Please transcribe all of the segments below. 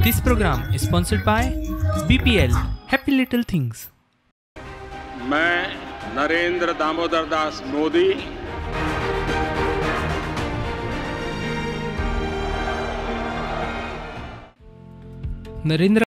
This program is sponsored by BPL Happy Little Things. मैं नरेंद्र दामोदर दास मोदी नरेंद्र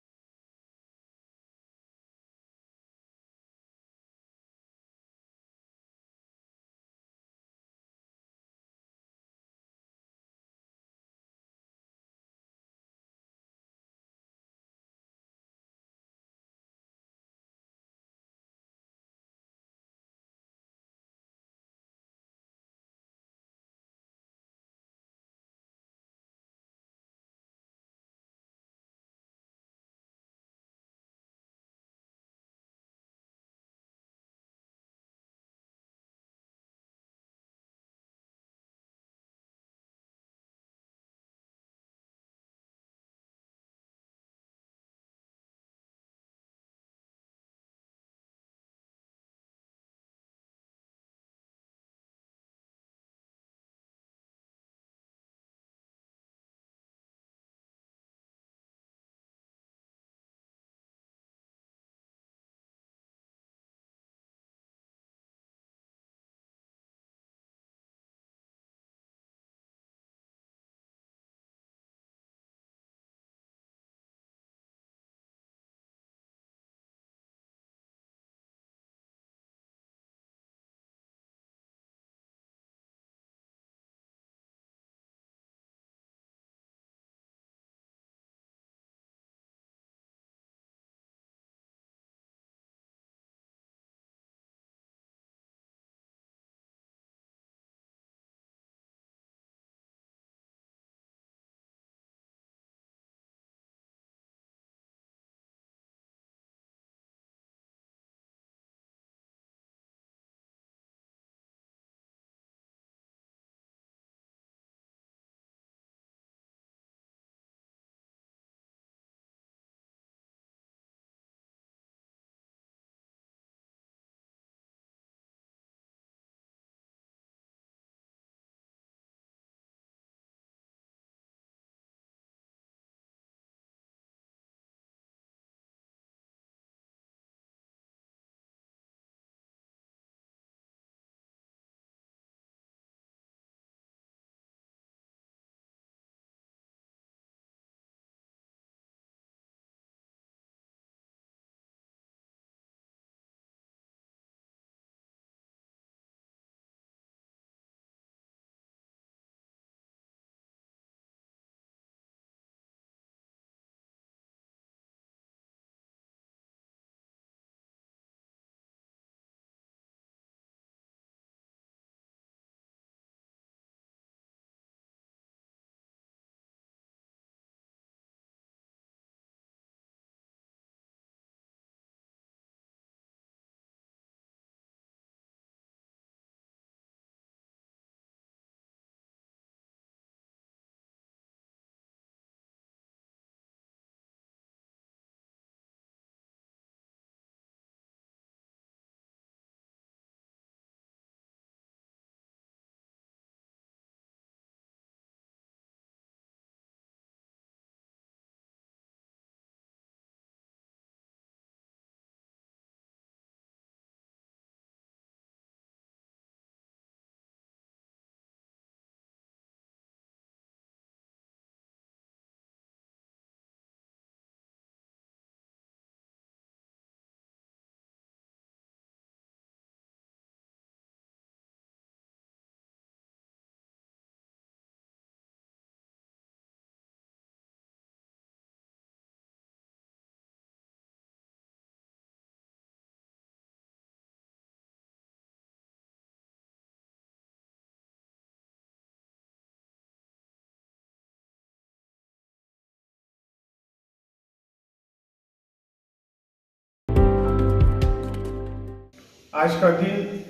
आज का दिन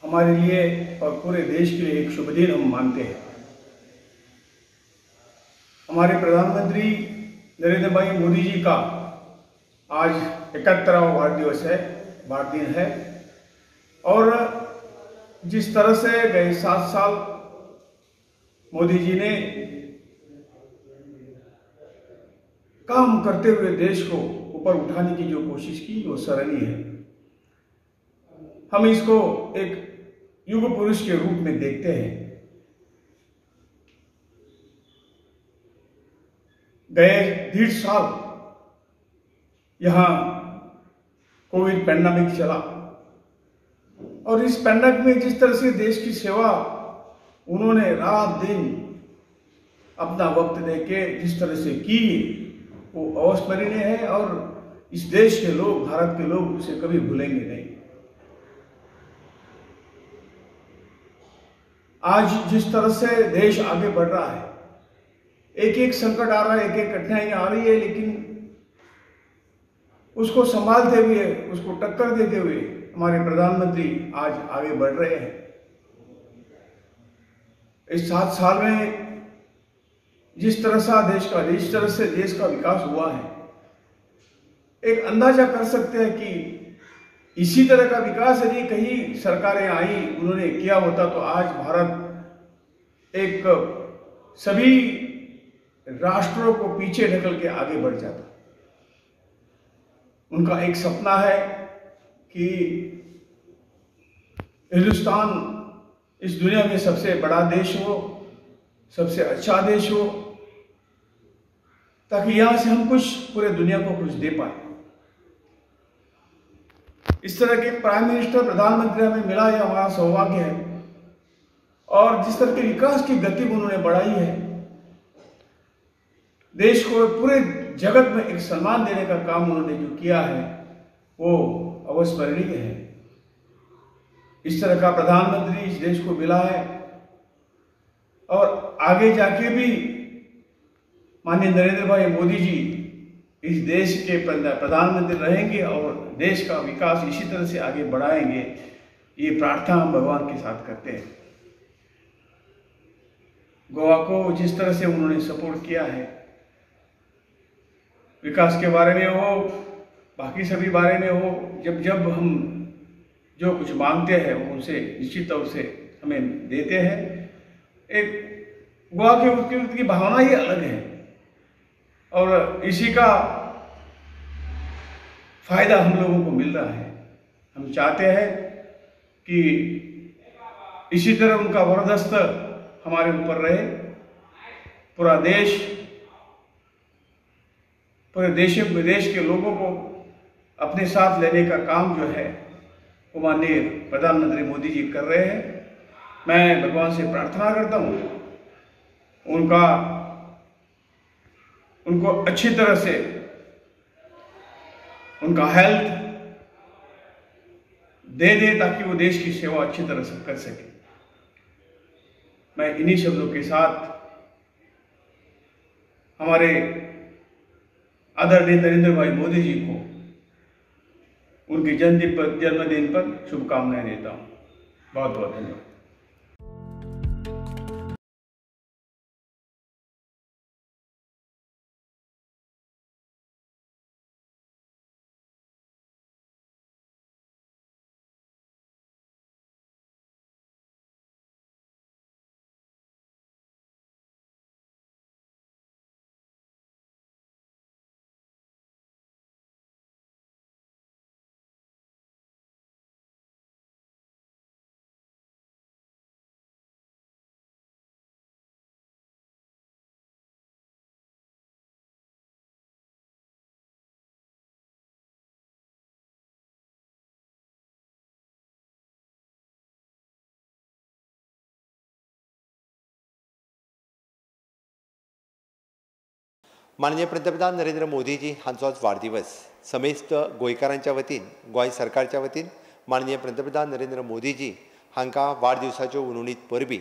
हमारे लिए और पूरे देश के लिए एक शुभ दिन हम मानते हैं। हमारे प्रधानमंत्री नरेंद्र भाई मोदी जी का आज 71वां भारत दिवस है, भारत दिन है। और जिस तरह से गए 7 साल मोदी जी ने काम करते हुए देश को ऊपर उठाने की जो कोशिश की वो सराहनीय है। हम इसको एक युग पुरुष के रूप में देखते हैं। गए 1.5 साल यहाँ कोविड पैंडेमिक चला और इस पैंडेमिक में जिस तरह से देश की सेवा उन्होंने रात दिन अपना वक्त देके जिस तरह से की वो अविस्मरणीय है और इस देश के लोग, भारत के लोग उसे कभी भूलेंगे नहीं। आज जिस तरह से देश आगे बढ़ रहा है, एक एक संकट आ रहा है, एक एक कठिनाई आ रही है, लेकिन उसको संभालते हुए, उसको टक्कर देते हुए हमारे प्रधानमंत्री आज आगे बढ़ रहे हैं। इस 7 साल में जिस तरह से जिस तरह से देश का विकास हुआ है, एक अंदाजा कर सकते हैं कि इसी तरह का विकास यदि कहीं सरकारें आई उन्होंने किया होता तो आज भारत एक सभी राष्ट्रों को पीछे ढकल के आगे बढ़ जाता। उनका एक सपना है कि हिंदुस्तान इस दुनिया में सबसे बड़ा देश हो, सबसे अच्छा देश हो, ताकि यहाँ से हम कुछ पूरे दुनिया को कुछ दे पाए। इस तरह के प्राइम मिनिस्टर, प्रधानमंत्री हमें मिला, यह हमारा सौभाग्य है। और जिस तरह के विकास की गति उन्होंने बढ़ाई है, देश को पूरे जगत में एक सम्मान देने का काम उन्होंने जो किया है वो अविस्मरणीय है। इस तरह का प्रधानमंत्री इस देश को मिला है और आगे जाके भी माननीय नरेंद्र भाई मोदी जी इस देश के प्रधानमंत्री रहेंगे और देश का विकास इसी तरह से आगे बढ़ाएंगे, ये प्रार्थना हम भगवान के साथ करते हैं। गोवा को जिस तरह से उन्होंने सपोर्ट किया है, विकास के बारे में हो, बाकी सभी बारे में हो, जब जब हम जो कुछ मांगते हैं वो उनसे निश्चित तौर से हमें देते हैं। एक गोवा के उसकी भावना ही अलग है और इसी का फायदा हम लोगों को मिल रहा है। हम चाहते हैं कि इसी तरह उनका वरदस्त हमारे ऊपर रहे, पूरा देश, पूरे देश विदेश के लोगों को अपने साथ लेने का काम जो है वो माननीय प्रधानमंत्री मोदी जी कर रहे हैं। मैं भगवान से प्रार्थना करता हूँ उनको अच्छी तरह से उनका हेल्थ दे दे ताकि वो देश की सेवा अच्छी तरह से कर सके। मैं इन्हीं शब्दों के साथ हमारे आदरणीय नरेंद्र भाई मोदी जी को उनके जन्मदिन पर शुभकामनाएं देता हूं। बहुत बहुत धन्यवाद। माननीय पंतप्रधान नरेंद्र मोदीजी हांचो आज वाडदिवस। समेस्त गोंयकारांच्या वतीन, गोंय सरकारच्या वतीन माननीय पंतप्रधान नरेंद्र मोदीजी हांकां वाडदिवसाच्यो उनवणीत परबी।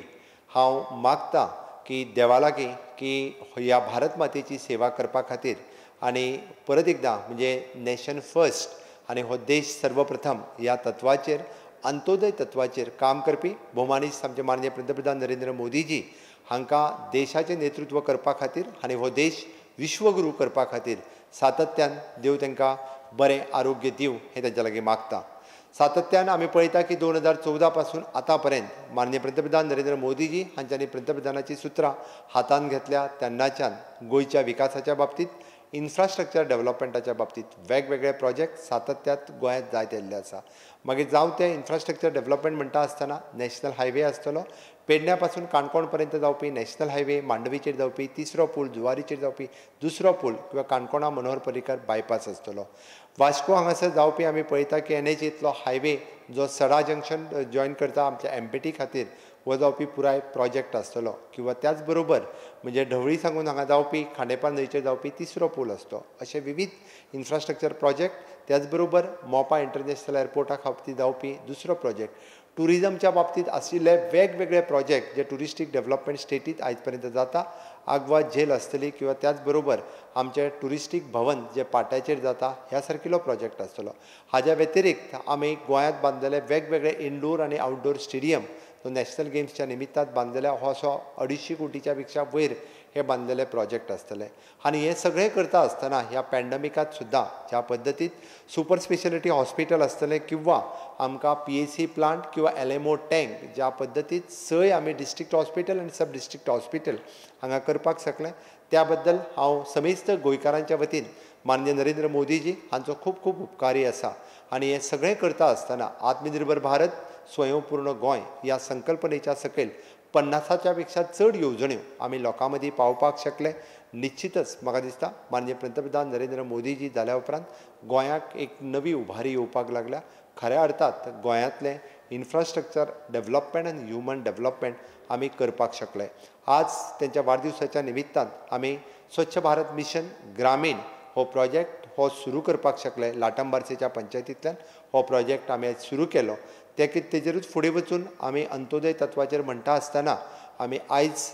हांव मागता की देवा लागीं की ह्या भारत मातेची सेवा करपा खातीर आनी परत एकदां म्हणजे नेशन फर्स्ट आनी हो देश सर्वप्रथम ह्या तत्वाचेर, अंत्योदय तत्वाचेर काम करपी भोवमानीस्त आमचे माननीय पंतप्रधान नरेंद्र मोदीजी हांकां देशाचें नेतृत्व करपा खातीर आनी हो देश विश्वगुरू करपा खातीर सातत्यान देव तांकां बरें आरोग्य दिवं हें तांच्या लागीं मागता। सातत्यान आमी पळयता की 2014 पासून आतां पर्यंत माननीय पंतप्रधान नरेंद्र मोदीजी हांच्यांनी पंतप्रधानाची सुत्रां हातांत घेतल्या तेन्नाच्यान गोंयच्या विकासाच्या बाबतींत इन्फ्रास्ट्रक्चर डेव्हलपमेंटाच्या बाबतीत वेगवेगळे प्रोजेक्ट सातत्यात गोंयांत जायत येयल्ले आसा. मागीर जावं तें इन्फ्रास्ट्रक्चर डेव्हलपमेंट म्हणटा आसतना नॅशनल हायवे आसतलो, पेडण्या पासून काणकोण पर्यंत जावपी नॅशनल हायवे, मांडवीचेर जावपी तिसरो पूल, जुवारीचेर जावपी दुसरो पूल किंवा काणकोणा मनोहर पर्रीकर बायपास आसतलो. वास्को हांगासर जावपी आमी पळयता की एनएचएंतलो हायवे जो सडा जंक्शन जॉयन करता आमच्या एमपीटी खातीर हो जावपी पुराय प्रोजेक्ट आसतलो किंवा त्याच बरोबर म्हणजे ढवळी सांगून हांगा जावपी खांडेपार न्हंयचेर जावपी तिसरो पूल आसतो. अशे विविध इन्फ्रास्ट्रक्चर प्रोजेक्ट, त्याच बरोबर मोपा इंटरनॅशनल एअरपोर्टा खातीर जावपी दुसरो प्रोजेक्ट, ट्युरिजमच्या बाबतींत आशिल्ले वेगवेगळे प्रोजेक्ट जे ट्युरिस्टीक डेव्हलपमेंट स्टेटीत आयज पर्यंत जाता, आगवा झेल आसतली किंवा त्याच बरोबर आमचें ट्युरिस्टीक भवन जे पाट्याचेर जाता ह्या सारकिलो प्रोजेक्ट आसतलो. हाज्या व्यतिरिक्त आमी गोंयांत बांदलेले वेगवेगळे इनडोर आनी आउटडोर स्टेडियम तो नॅशनल गेम्सच्या निमित्तान बांदलेले हो असो 250 कोटीच्या पेक्षा वयर हे बांदलेले प्रोजेक्ट आसतले. आनी हे सगळें करता आसतना ह्या पॅन्डमिकांत सुद्दां ज्या पद्दतीत सुपर स्पेशलिटी हॉस्पिटल आसतलें किंवा आमकां PAC plant किंवा LMO tank ज्या पद्दतीत सय आमी डिस्ट्रिक्ट हॉस्पिटल आनी सब डिस्ट्रिक्ट हॉस्पिटल हांगा करपाक शकलें त्या बद्दल हांव समेस्त गोंयकारांच्या वतीन माननीय नरेंद्र मोदीजी हांचो खूब खूब उपकारी आसा. आनी हें सगळें करता आसतना आत्मनिर्भर भारत स्वयंपूर्ण गोंय ह्या संकल्पनेच्या सकयल 50च्या पेक्षा चड येवजण्यो आमी लोकां मदीं पावपाक शकले. निश्चितच म्हाका दिसता माननीय पंतप्रधान नरेंद्र मोदीजी जाल्या उपरांत गोंयाक एक नवी उभारी येवपाक लागल्या. खऱ्या अर्थात गोंयांतलें इन्फ्रास्ट्रक्चर डेव्हलपमेंट आनी ह्युमन डेव्हलपमेंट आमी करपाक शकले. आज तेंच्या वाडदिवसाच्या निमित्तान आमी स्वच्छ भारत मिशन ग्रामीण हो प्रोजेक्ट हो सुरू करपाक शकले. लाटंबार्सेच्या पंचायतींतल्यान हो प्रोजेक्ट आमी आयज सुरू केलो. ते तेजेरूच फुडें वचून आमी अंत्योदय तत्वाचेर म्हणटा आसतना आमी आयज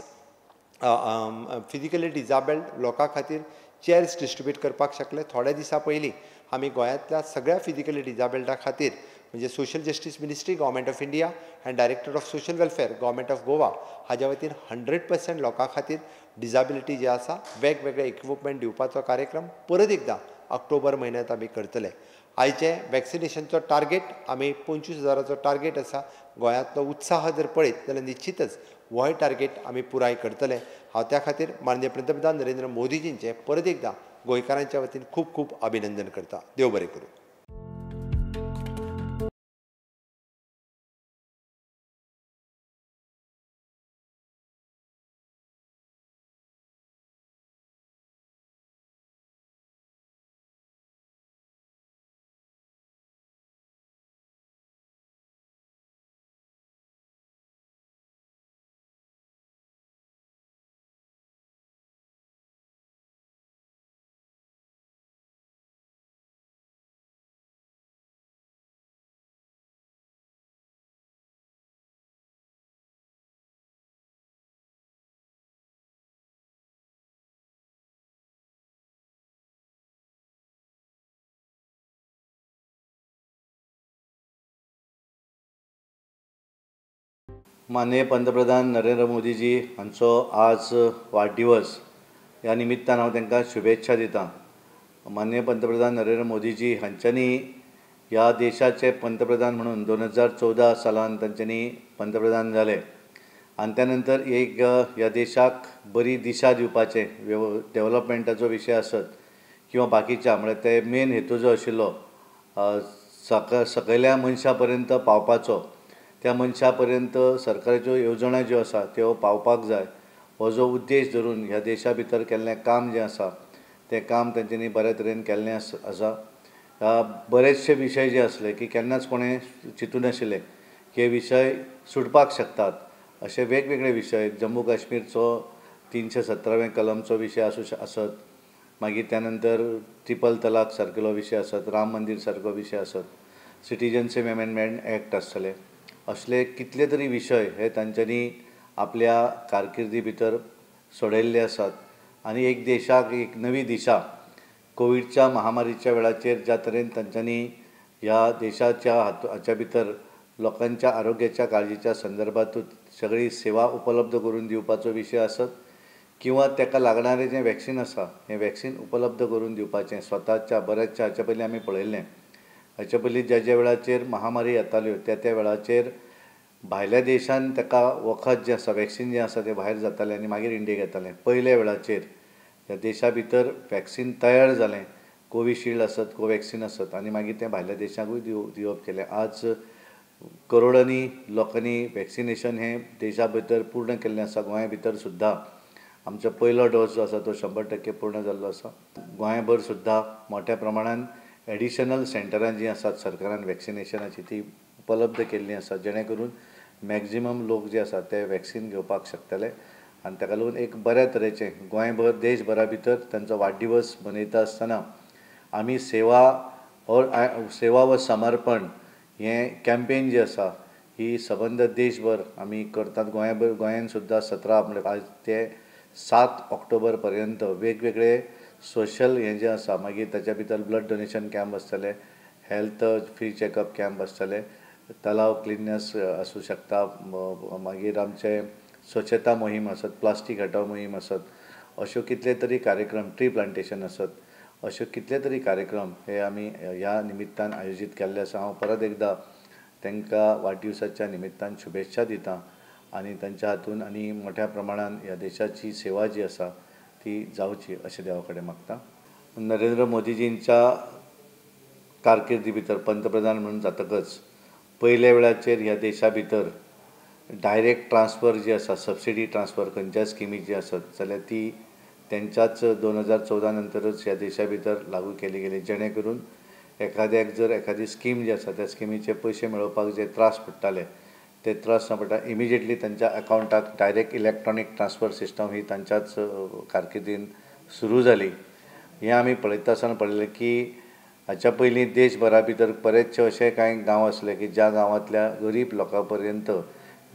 फिजिकली डिजाबल्ड लोकां खातीर चेअर्स डिस्ट्रिब्यूट करपाक शकले. थोड्या दिसां पयलीं आमी गोंयांतल्या सगळ्या फिजिकली डिजाबल्डा खातीर म्हणजे social justice ministry government of India and director of social welfare government of Goa हाज्या वतीन 100% लोकां खातीर डिजाबिलिटी जे आसा वेगवेगळे इक्विपमेंट दिवपाचो कार्यक्रम परत एकदां ऑक्टोबर म्हयन्यांत आमी करतले. आयचे वॅक्सिनेशनचो टार्गेट आमी 25,000चो टार्गेट आसा. गोंयांतलो उत्साह जर पळयत जाल्यार निश्चितच होय टार्गेट आमी पुराय करतले. हांव त्या खातीर माननीय पंतप्रधान नरेंद्र मोदीजींचें परत एकदां गोंयकारांच्या वतीन खूब खूब अभिनंदन करता. देव बरें करूं. माननीय पंतप्रधान नरेंद्र मोदीजी हांचो आज वाडदिवस. ह्या निमित्तान हांव तांकां शुभेच्छा दितां. माननीय पंतप्रधान नरेंद्र मोदीजी हांच्यांनी ह्या देशाचे पंतप्रधान म्हणून 2014 सालान तांच्यांनी पंतप्रधान जाले आनी त्या नंतर एक ह्या देशाक बरी दिशा दिवपाचें डेव्हलपमेंटाचो विशय आसत किंवा बाकीच्या म्हळ्यार ते मेन हेतू जो आशिल्लो सकयल्या मनशा पर्यंत पावपाचो, त्या मनशा पर्यंत सरकाराच्यो येवजण्यो ज्यो आसा त्यो पावपाक जाय हो जो उद्देश धरून ह्या देशा भितर केल्लें काम जें आसा तें काम तांच्यांनी बऱ्या तरेन केल्लें आसा. बरेचशे विशय जे आसले की केन्नाच कोणें चिंतूं नाशिल्ले की हे विशय सुटपाक शकतात अशे वेगवेगळे विशय, जम्मू काश्मीरचो 317वें कलमचो विशय आसत, मागीर त्या नंतर ट्रिपल तलाक सारकेलो विशय आसत, राम मंदीर सारको विशय आसत, सिटीजनशीप अमेंडमेंट एक्ट आसतले, असले कितले तरी विशय हे तांच्यांनी आपल्या कारकिर्दी भितर सोडयल्ले आसात. आनी एक देशाक एक नवी दिशा कोविडच्या महामारीच्या वेळाचेर ज्या तरेन तांच्यांनी ह्या देशाच्या हाच्या भितर लोकांच्या आरोग्याच्या काळजीच्या संदर्भातूच सगळी सेवा उपलब्ध करून दिवपाचो विशय आसत किंवा ताका लागणारें जें वॅक्सीन आसा हें वॅक्सीन उपलब्ध करून दिवपाचें स्वताच्या बऱ्याचशा हाच्या पयलीं आमी पळयल्लें. हाच्या पयलीं ज्या ज्या वेळाचेर महामारी येताल्यो त्या त्या वेळाचेर भायल्या देशान ताका वखद जें आसा वॅक्सीन जें आसा तें भायर जातालें आनी मागीर इंडियेक येतालें. पयल्या वेळाचेर ह्या देशा भितर वॅक्सिन तयार जालें, कोविशिल्ड आसत, कोवॅक्सिन आसत, आनी मागीर तें भायल्या देशांकूय दिवप केलें. आज करोडांनी लोकांनी वॅक्सिनेशन हें देशा भितर पूर्ण केल्लें आसा. गोंया भितर सुद्दां आमचो पयलो डोस जो आसा तो 100% पूर्ण जाल्लो आसा. गोंयभर सुद्दां मोठ्या प्रमाणान एडिशनल सेंटरां जीं आसात सरकारान वॅक्सिनेशनाची ती उपलब्ध केल्लीं आसा, जेणे करून मॅक्झिमम लोक जे आसात ते वॅक्सिन घेवपाक शकतले. आनी ताका लागून एक बऱ्या तरेचें गोंयभर देशभरा भितर तांचो वाडदिवस मनयता आसतना आमी सेवा व समर्पण हें कॅम्पेन जी आसा ही सबंद देशभर आमी करतात. गोंयभर गोंयान सुद्दां 17 म्हणल्यार आज ते 7 ऑक्टोबर पर्यंत वेगवेगळे सोशल हें जें आसा, मागीर ताच्या भितर ब्लड डोनेशन कॅम्प आसतले, हेल्थ फ्री चॅकअप कॅम्प आसतले, तलाव क्लिननेस आसूं शकता, मागीर आमचे स्वच्छता मोहीम आसत, प्लास्टीक हटाव मोहीम आसत, अश्यो कितले तरी कार्यक्रम, ट्री प्लांटेशन आसत, अश्यो कितले तरी कार्यक्रम हे आमी ह्या निमित्तान आयोजीत केल्ले आसा. हांव परत एकदां तांकां वाडदिवसाच्या निमित्तान शुभेच्छा दिता आनी तांच्या हातून आनी मोठ्या प्रमाणान ह्या देशाची सेवा जी आसा ती जावची अशें देवा कडेन मागता. नरेंद्र मोदीजींच्या कारकिर्दी भितर पंतप्रधान म्हणून जातकच पयल्या वेळाचेर ह्या देशा भितर डायरेक्ट ट्रान्सफर जी आसा, सबसिडी ट्रान्सफर खंयच्या स्किमी जी आसत जाल्यार ती तेंच्याच 2014 नंतरच ह्या देशा भितर लागू केली गेली, जेणे करून एखाद्याक जर एखादी स्कीम जी आसा त्या स्किमीचे पयशे मेळोवपाक जे त्रास पडटाले ते त्रास न पडटा इमिजिएटली तांच्या अकावंटाक डायरेक्ट इलेक्ट्रॉनीक ट्रान्सफर सिस्टम ही तांच्याच कारकिर्दीन सुरू जाली. हें आमी पळयता आसतना पळयलें की हाच्या पयलीं देशभरा भितर बरेचशे अशे कांय गांव आसले की ज्या गांवांतल्या गरीब लोकां पर्यंत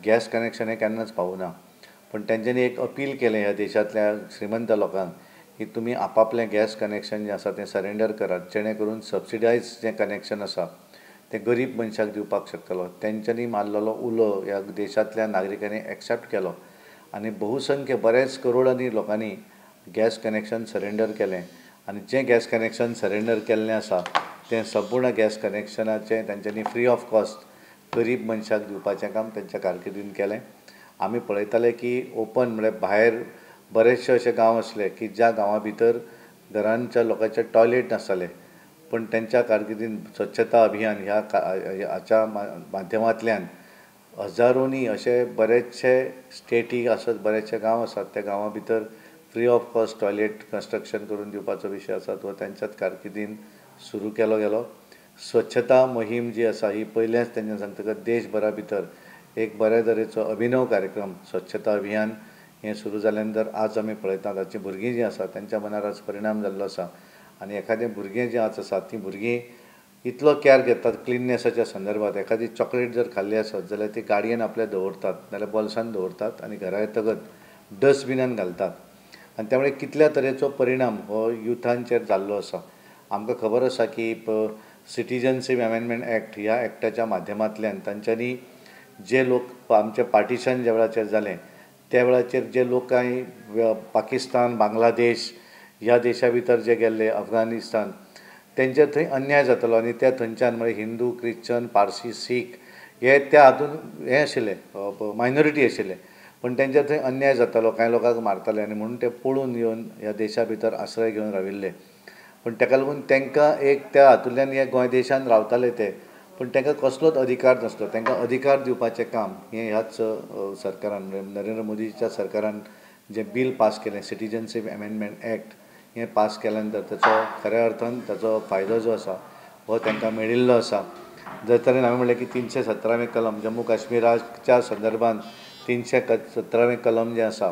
गॅस कनेक्शन हें केन्नाच पावना, पूण तेंच्यांनी एक अपील केलें ह्या देशांतल्या श्रीमंत लोकांक की तुमी आपापलें गॅस कनेक्शन जें आसा तें सरेंडर करात, जेणे करून सबसिडायज जें कनेक्शन आसा तें गरीब मनशाक दिवपाक शकतलो. तेंच्यांनी मारलेलो उलो ह्या देशांतल्या नागरिकांनी एक्सेप्ट केलो आनी बहुसंख्य बरेच करोडांनी लोकांनी गॅस कनेक्शन सरेंडर केलें आनी जें गॅस कनेक्शन सरेंडर केल्लें आसा तें संपूर्ण गॅस कनेक्शनाचें तेंच्यांनी फ्री ऑफ कॉस्ट गरीब मनशाक दिवपाचें काम तेंच्या कारकिर्दीन केलें. आमी पळयताले की ओपन म्हळ्यार भायर बरेचशे अशे गांव आसले की ज्या गांवां भितर घरांच्या लोकांचे टॉयलेट नासताले, पूण तेंच्या कारकिर्दीन स्वच्छता अभियान ह्या हाच्या माध्यमांतल्यान हजारोंनी अशे बरेचशे स्टेटी आसत, बरेचशे गांव आसात त्या गांवां भितर free of cost toilet construction करून दिवपाचो विशय आसा तो तेंच्याच कारकिर्दीन सुरू केलो गेलो. स्वच्छता मोहीम जी आसा ही पयलेंच तेंच्यान सांगतकच देशभरा भितर एक बऱ्या तरेचो अभिनव कार्यक्रम स्वच्छता अभियान हें सुरू जाल्या नंतर आज आमी पळयतात ताचीं भुरगीं जीं आसा तेंच्या मनार आज परिणाम जाल्लो आसा आनी एखादें भुरगें जें आज आसा तीं भुरगीं इतलो कॅर घेतात क्लिननेसाच्या संदर्भात. एखादी चॉकलेट जर खाल्ली आसत जाल्यार ती गाडयेन आपल्या दवरतात नाल्यार बोल्सान दवरतात आनी घरा येतकच डस्टबिनान घालतात आनी त्यामुळे कितल्या तरेचो परिणाम हो युथांचेर जाल्लो आसा. आमकां खबर आसा की सिटिजनशीप अमेंडमेंट एक्ट ह्या एक्टाच्या माध्यमांतल्यान तांच्यांनी जे लोक आमचें पार्टिशन ज्या वेळाचेर जालें त्या वेळाचेर जे लोक कांय पाकिस्तान, बांगलादेश ह्या देशा भितर जे गेल्ले, अफगाणिस्तान, तेंचेर थंय अन्याय जातालो आनी त्या थंयच्यान म्हळ्यार हिंदू, क्रिश्चन, पारसी, सीख हे त्या हातून हें आशिल्ले, मायनॉरिटी आशिल्ले, पूण तेंचेर थंय अन्याय जातालो, कांय लोकांक मारताले आनी म्हणून ते पळून येवन ह्या देशा भितर आश्रय घेवन राविल्ले. पूण ताका लागून तांकां एक त्या हातूंतल्यान हे गोंय देशान रावताले ते, पूण तांकां कसलोच अधिकार नासलो. तांकां अधिकार दिवपाचें काम हें ह्याच सरकारान, नरेंद्र मोदीच्या सरकारान जें बील पास केलें सिटिजनशीप अमेंडमेंट एक्ट हें पास केल्या नंतर ताचो खऱ्या अर्थान ताचो फायदो जो आसा हो तांकां मेळिल्लो आसा. जर तरेन हांवें म्हणलें की 317वें कलम जम्मू काश्मीराच्या संदर्भात 317वें कलम जें आसा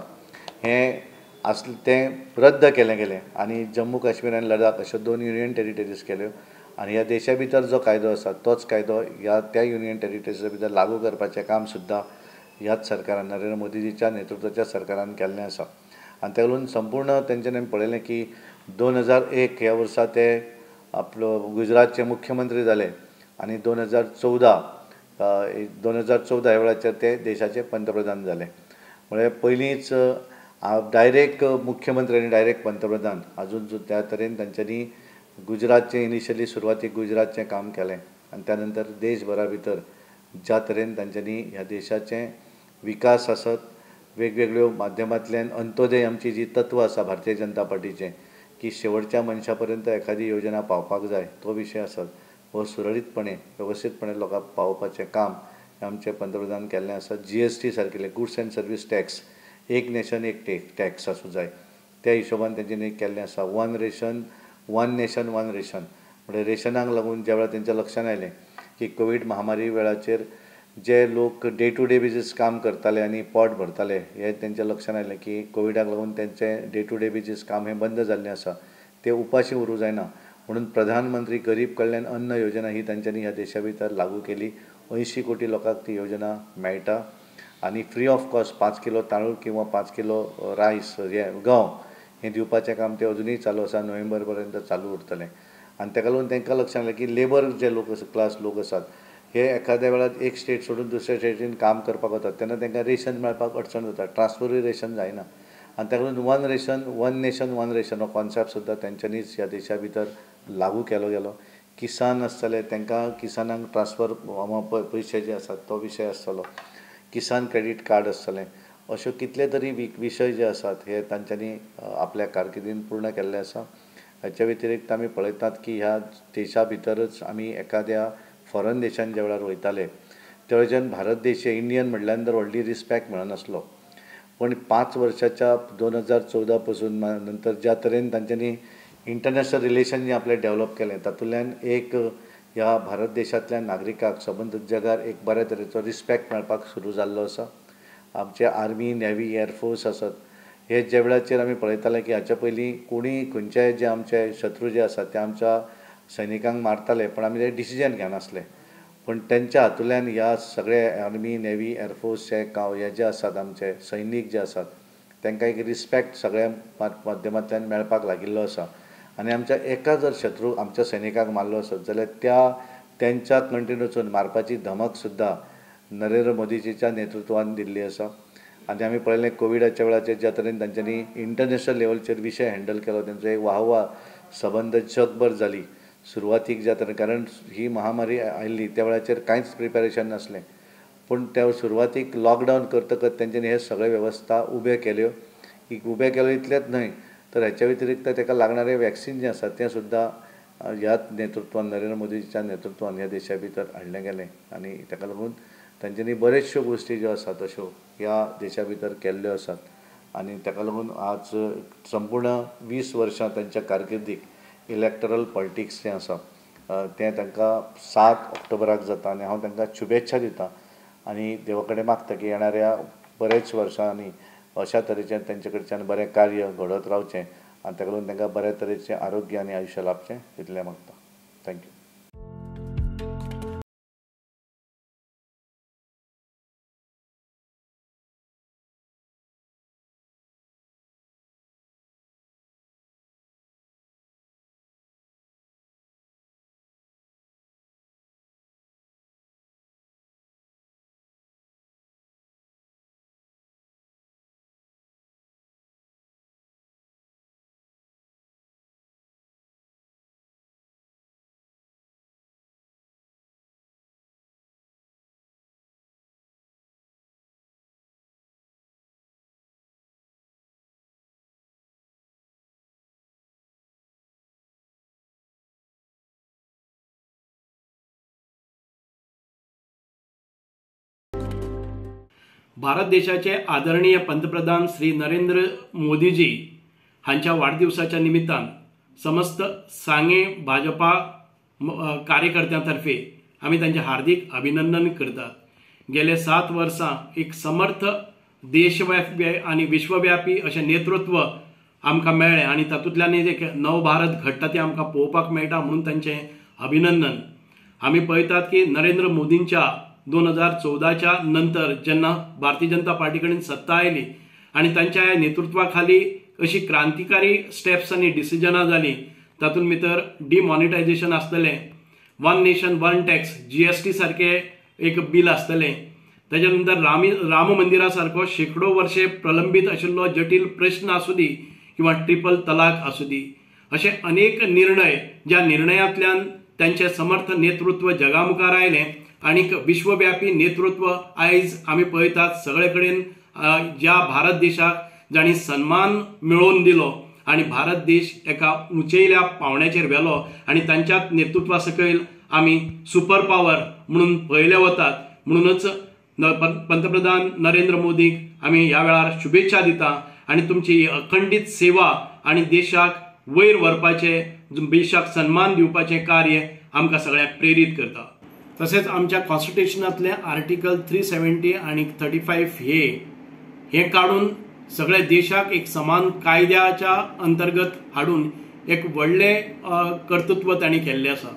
हें आसलें तें रद्द केलें गेलें आनी जम्मू काश्मीर आनी लडाख अश्यो 2 युनियन टेरिटरीज केल्यो आनी ह्या देशा भितर जो कायदो आसा तोच कायदो ह्या त्या युनियन टेरिटरीजा भितर लागू करपाचें काम सुद्दां ह्याच सरकारान, नरेंद्र मोदीजीच्या नेतृत्वाच्या सरकारान केल्लें आसा. आनी ताका लागून संपूर्ण तेंच्यांनी आमी पळयलें की 2001 ह्या वर्सा ते आपलो गुजरातचे मुख्यमंत्री जाले आनी 2014 ह्या वेळाचेर ते देशाचे पंतप्रधान जाले. म्हळ्यार पयलींच डायरेक्ट मुख्यमंत्री आनी डायरेक्ट पंतप्रधान आजून त्या तरेन तांच्यांनी गुजरातचें इनिशियली सुरवातीक गुजरातचें काम केलें आनी त्या नंतर देशभरा भितर ज्या तरेन तांच्यांनी ह्या देशाचें विकास आसत, वेगवेगळ्यो माध्यमांतल्यान अंत्योदय आमची जी तत्व आसा भारतीय जनता पार्टीचें की शेवटच्या मनशा पर्यंत एखादी योजना पावपाक जाय तो विशय आसत हो सुरळीतपणे वेवस्थीतपणे लोकांक पावोवपाचें काम आमचे पंतप्रधान केल्लें आसा. GST सारकिल्ले गुड्स अँड सर्वीस टॅक्स, एक नेशन एक टॅक्स आसूं जाय त्या हिशोबान तेंच्यांनी केल्लें आसा. One ration one nation one ration म्हणजे रेशनाक लागून ज्या वेळार तेंच्या लक्षांत आयलें की कोवीड महामारी वेळाचेर जे लोक डे टू डे बेजीस काम करताले आनी पोट भरताले हे तेंच्या लक्षांत आयलें की कोविडाक लागून तेंचें डे टू डे बेजीस काम हें बंद जाल्लें आसा, ते उपाशी उरूंक जायना म्हणून प्रधानमंत्री गरीब कल्याण अन्न योजना ही तांच्यांनी ह्या देशा भितर लागू केली. 80 कोटी लोकांक ती योजना मेळटा आनी फ्री ऑफ कॉस्ट 5 किलो तांदूळ किंवा 5 किलो रायस हे गंव हें दिवपाचें काम तें अजुनूय चालू आसा, नोव्हेंबर पर्यंत चालू उरतलें. आनी ताका लागून तांकां लक्षांत आयलें की लेबर जे लोक क्लास लोक आसात हे एखाद्या वेळार एक स्टेट सोडून दुसऱ्या स्टेटीन काम करपाक वतात तेन्ना तांकां रेशन मेळपाक अडचण जाता, ट्रान्सफरूय रेशन जायना आनी ताका लागून one ration one nation one ration हो कॉन्सेप्ट सुद्दां तेंच्यांनीच ह्या देशा भितर लागू केलो गेलो. किसान आसतले तांकां किसानांक ट्रान्सफर पयशे जे आसात तो विशय आसतलो, किसान क्रेडीट कार्ड आसतलें, अश्यो कितले तरी विशय जे आसात हे तांच्यांनी आपल्या कारकिर्दीन पूर्ण केल्ले आसा. हाच्या व्यतिरिक्त आमी पळयतात की ह्या देशा भितरच आमी एखाद्या फॉरन देशान ज्या वेळार वयताले त्या वेळच्यान भारत देश इंडियन म्हणल्यार तर व्हडली रिस्पेक्ट मेळनासलो, पूण 5 वर्साच्या 2014 पासून नंतर ज्या तरेन तांच्यांनी इंटरनॅशनल रिलेशन जे आपलें डेवलप केलें तातूंतल्यान एक ह्या भारत देशांतल्या नागरिकाक सबंद जगार एक बऱ्या तरेचो रिस्पेक्ट मेळपाक सुरू जाल्लो आसा. आमचे आर्मी नेव्ही एअरफोर्स आसत हे ज्या वेळाचेर आमी पळयताले की हाच्या पयलीं कोणीय खंयच्याय जे आमचे शत्रू जे आसात ते आमच्या सैनिकांक मारताले पण आमी ते डिसिजन घेनासले, पूण तेंच्या हातूंतल्यान ह्या सगळे आर्मी नेव्ही एअरफोर्सचे हे जे आसात आमचे सैनीक जे आसात तांकां एक रिस्पेक्ट सगळ्या माध्यमांतल्यान मेळपाक लागिल्लो आसा. आनी आमच्या एका जर शत्रू आमच्या सैनिकाक मारलो आसत जाल्यार त्या तेंच्या कंट्रीन वचून मारपाची धमक सुद्दां नरेंद्र मोदीजीच्या नेतृत्वान दिल्ली आसा. आनी आमी पळयलें कोविडाच्या वेळाचेर ज्या तरेन तांच्यांनी इंटरनॅशनल लेवलचेर विशय हँडल केलो तेंचो एक वाहवा सबंद जगभर जाली सुरवातीक ज्या तरेन, कारण ही महामारी आयिल्ली त्या वेळाचेर कांयच प्रिपेरेशन नासलें, पूण त्या सुरवातीक लॉकडावन करतकच तेंच्यांनी हे सगळे वेवस्था उब्यो केल्यो. उबे केल्यो इतलेंच न्हय तर हाच्या व्यतिरिक्त ताका लागणारें वॅक्सिन जें आसा तें सुद्दां ह्याच नेतृत्वान नरेंद्र मोदीच्या नेतृत्वान ह्या देशा भितर हाडलें गेलें आनी ताका लागून तांच्यांनी बऱ्योचश्यो गोश्टी ज्यो आसात अश्यो ह्या देशा भितर केल्ल्यो आसात. आनी ताका लागून आज संपूर्ण 20 वर्सां तांच्या कारकिर्दीक इलेक्टरल पॉलिटिक्स जें आसा तें तांकां 7 ऑक्टोबराक जाता आनी हांव तांकां शुभेच्छा दितां आनी देवा कडेन मागता की येणाऱ्या बऱ्याच वर्सांनी अशा तरेचें तेंचे कडच्यान बरें कार्य घडत रावचें आनी ताका लागून तांकां बऱ्या तरेचें आरोग्य आनी आयुश्य लाभचें इतलें मागता. Thank you. Bharat देशाचे आदरणीय पंतप्रधान श्री नरेंद्र मोदीजी हांच्या वाढदिवसाच्या निमित्तान समस्त सांगे भाजपा कार्यकर्त्यांतर्फे आमी तांचे हार्दिक अभिनंदन करतात. गेले 7 वर्सां एक समर्थ देशव्यापी आनी विश्वव्यापी अशें नेतृत्व आमकां मेळ्ळें आनी तातूंतल्यान एक नव भारत घडटा तें आमकां पळोवपाक मेळटा म्हणून तांचें अभिनंदन. आमी पळयतात की नरेंद्र मोदींच्या 2014च्या नंतर जेन्ना भारतीय जनता पार्टी कडेन सत्ता आयली आनी तांच्या ह्या नेतृत्वा खाली अशी क्रांतिकारी स्टेप्स आनी डिसिजनां जालीं, तातूंत भितर डिमॉनिटायझेशन आसतलें, one nation one tax GST सारकें एक बील आसतलें, ताच्या नंतर राम मंदिरा सारको शेकडो वर्षे प्रलंबीत आशिल्लो जटील प्रश्न आसूं दी किंवा ट्रिपल तलाक आसूं दी, अशे अनेक निर्णय ज्या निर्णयांतल्यान तांचें समर्थ नेतृत्व जगा मुखार आयलें आनी विश्वव्यापी नेतृत्व आयज आमी पळयतात सगळे कडेन ज्या भारत देशाक जांणी सन्मान मेळोवन दिलो आनी भारत देश एका उंचेल्या पावंड्याचेर व्हेलो आनी तांच्याच नेतृत्वा सकयल आमी सुपर पावर म्हणून पळयले वतात. म्हणूनच पंतप्रधान नरेंद्र मोदीक आमी ह्या वेळार शुभेच्छा दिता आनी तुमची अखंडीत सेवा आनी देशाक वयर व्हरपाचें, देशाक सन्मान दिवपाचें कार्य आमकां सगळ्यांक प्रेरीत करता. तशेंच आमच्या कॉन्स्टिट्युशनांतलें आर्टिकल 370 आनी 35 हे काडून सगळ्या देशाक एक समान कायद्याच्या अंतर्गत हाडून एक व्हडलें कर्तृत्व तांणी केल्लें आसा.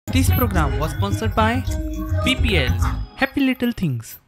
This program was sponsored by BPL, Happy Little Things.